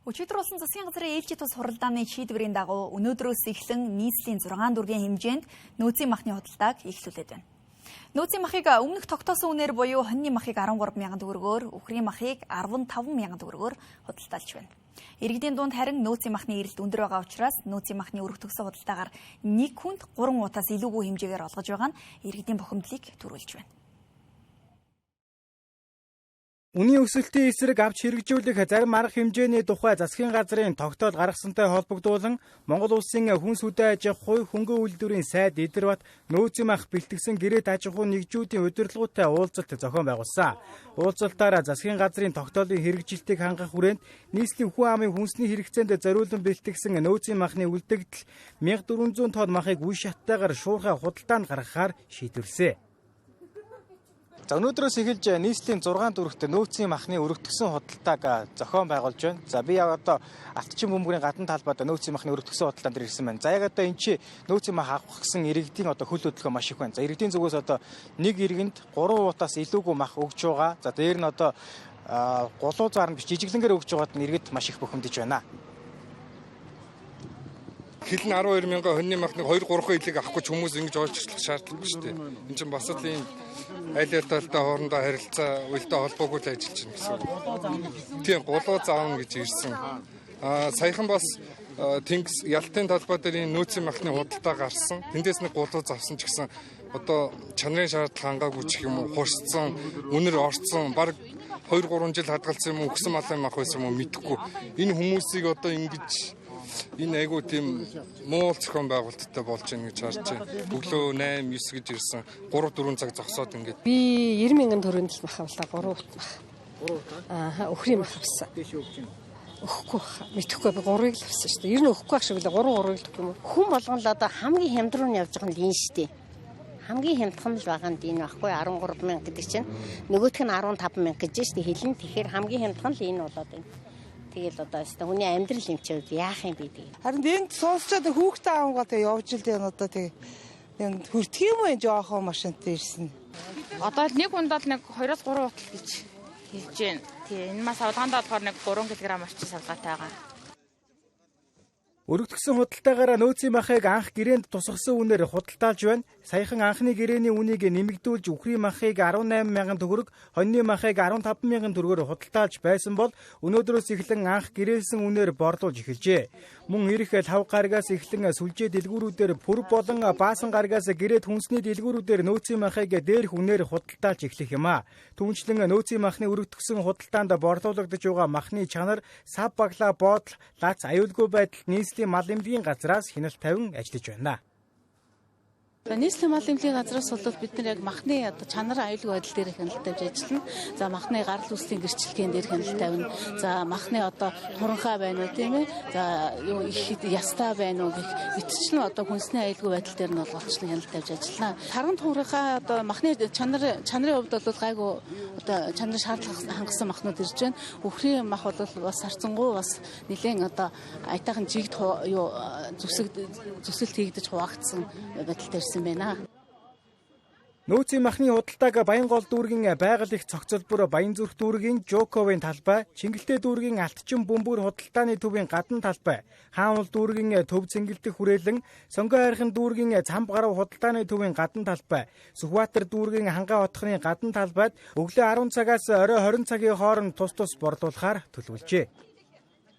Өчигдөр болсон засгийн газрын ээлжит тус хуралдааны шийдвэрийн дагуу өнөөдрөөс эхлэн нийслэлийн 6 дүүргийн хэмжээнд нөөцийн махны худалдааг эхлүүлээд байна. Нөөцийн махыг өмнөх тогтоосон үнээр буюу хоньны махыг 13 мянган төгрөгөөр, үхрийн махыг 15 мянган төгрөгөөр худалдаалж байна. Иргэдийн дунд харин нөөцийн махны эрэлт өндөр байгаа учраас нөөцийн махны өргөтгөсөн худалдаагаар нэг хүнд 3 утаас илүүгүй хэмжээгээр олгож байгаа нь иргэдийн бухимдлыг төрүүлж байна. Үнийн өсөлтийн эсрэг авч хэрэгжүүлэх зарим арга хэмжээний тухай засгийн газрын тогтоол гаргасантай холбогдуулан Монгол улсын хүнс хөдөө аж ахуй хөнгөн үйлдвэрийн сайд Идэрбат нөөцийн мах бэлтгэсэн гэрээт аж ахуйн нэгжүүдийн удирдлагуудтай уулзалт зохион байгуулсан. Уулзалтаараа засгийн газрын тогтоолын хэрэгжилтийг хангах хүрээнд нийслэлийн хүн амын хүнсний хэрэгцээнд зориулан бэлтгэсэн нөөцийн махны үлдэгдэл 1400 тонн махыг үе шаттайгаар шуурхай худалдаанд гаргахаар шийдвэрлэсэн. За өнөөдрөөс эхэлж нийслэлийн 6 дүүрэгт нөөцийн махны өргөтгөсөн худалдааг зохион байгуулж байна. За би яг одоо Алтчин бөмбөгийн гадна талбайд нөөцийн махны өргөтгөсөн худалдаанд дээр ирсэн байна. За яг одоо энэ чи нөөцийн мах авах гэсэн иргэдийн одоо хөл хөдөлгөөн маш их байна. За иргэдийн зүгээс одоо нэг иргэнд 3 утаас илүүгүй мах өгч байгаа. За дээр нь одоо гулуу заар нь биш жижиглэнгээр өгч байгаад нь иргэд маш их бухимдаж байна. Хил нь 12 мянган хоньны махныг 2 3 илэг авахгүй ч хүмүүс ингэж ойлчлох шаардлагагүй шүү дээ. Энд чинь бас л ийм аль аль талтай хоорондоо харилцаа уялдаа холбоогүй л ажиллаж байна гэсэн үг. Тийм, гулуу заавна гэж ирсэн. Саяхан бас Тэнгис Ялтын талбай дээр энэ нөөцийн махны худалдаа гарсан. Тэндээс нэг гулуу завсан ч гэсэн одоо чанарын шаардлага хангаагүй ч юм уу, хурцсан, үнэр орцсон, бараг 2 3 жил хадгалсан юм уу, өгсөн малын мах байсан юм уу мэдэхгүй. Энэ хүмүүсийг одоо ингэж энэ айгуу тийм муул зохион байгуулалттай болж байна гэж харж байна. Өглөө 8 9 гэж ирсэн. 3 4 цаг зогсоод ингээд. Би 90 мянган төгрөгийн л мах авлаа. 3 ут мах. 3 ут. Аа, өхрийн мах авсан. Дэш өгч юм. Өгөхгүй баха. Мэдэхгүй би 3-ыг л авсан шүү дээ. Ер нь өгөхгүй байх шиг үлээ 3 3-ыг л өгөх юм уу? Хүн болгон л одоо хамгийн хямдруу нь явж байгаа нь л энэ шүү дээ. Хамгийн хямдхан л байгаа нь энэ байхгүй 13 мянга гэдэг чинь нөгөөх нь 15 мянга гэж шүү дээ хэлэн. Тэгэхээр хамгийн хямдхан л энэ болоод байна. Тэгэл одоо өстө хүний амьдрал юм чи яах юм бэ тэгээ. Харин энд суусчаад хүүхдээ авангаа тэгээ явж л энэ одоо тэгээ энэ хүртэх юм уу жоохон машинтай ирсэн. Одоо л нэг хүнд бол нэг 2-3 утал гэж хэлж байна. Тий, энэ мас савлгаандаа болохоор нэг 3 кг орчим савлгаатай байгаа. Өргөтгөсөн худалдаагаараа нөөцийн махыг анх гэрээнд тусгасан үнээр худалдаалж байна. Саяхан анхны гэрээний үнийг нэмэгдүүлж үхрийн махыг 18 мянган төгрөг, хоньны махыг 15 мянган төгрөгөөр худалдаалж байсан бол өнөөдрөөс эхлэн анх гэрээлсэн үнээр борлуулж эхэлжээ. Мөн ирэх лав гарагаас эхлэн сүлжээ дэлгүүрүүдээр пүр болон баасан гарагаас гэрээт хүнсний дэлгүүрүүдээр нөөцийн махыг дээрх үнээр худалдаалж эхлэх юм а. Түүнчлэн нөөцийн махны өргөтгөсөн худалдаанд борлуулагдаж байгаа махны чанар, сав баглаа, боодол, лац аюулгүй байдал нийслэлийн мал эмнэлгийн газраас хяналт тавин ажиллаж байна. Нийслэлийн мал эмнэлгийн газраас бол бид нар яг махны одоо чанар аюулгүй байдал дээр хяналт тавьж ажиллана. За махны гарал үүслийн гэрчлэгийн дээр хяналт тавина. За махны одоо туранхай байна уу тийм ээ. За юу их ястай байна уу гэх мэтчлэн одоо хүнсний аюулгүй байдал дээр нь бол голчлон хяналт тавьж ажиллана. Тарган туранхай одоо махны чанарын хувьд бол гайгүй одоо чанарын шаардлага хангасан махнууд ирж байна. Үхрийн мах бол бас харцангуй бас нэлээд одоо аятайхан жигд юу зүсэлт хийгдэж хуваагдсан байдалтай ирсэн байна. Нөөцийн махны худалдааг Баянгол дүүргийн байгаль их цогцолбор, Баянзүрх дүүргийн Жуковын талбай, Чингэлтэй дүүргийн Алтчин бөмбөр худалдааны төвийн гадна талбай, Хаануул дүүргийн төв цэнгэлдэх хүрээлэн, Сонгон хайрхан дүүргийн Цамб гарав худалдааны төвийн гадна талбай, Сүхбаатар дүүргийн Хангай отхны гадна талбайд өглөө 10 цагаас орой 20 цагийн хооронд тус тус борлуулахаар төлөвлөжээ.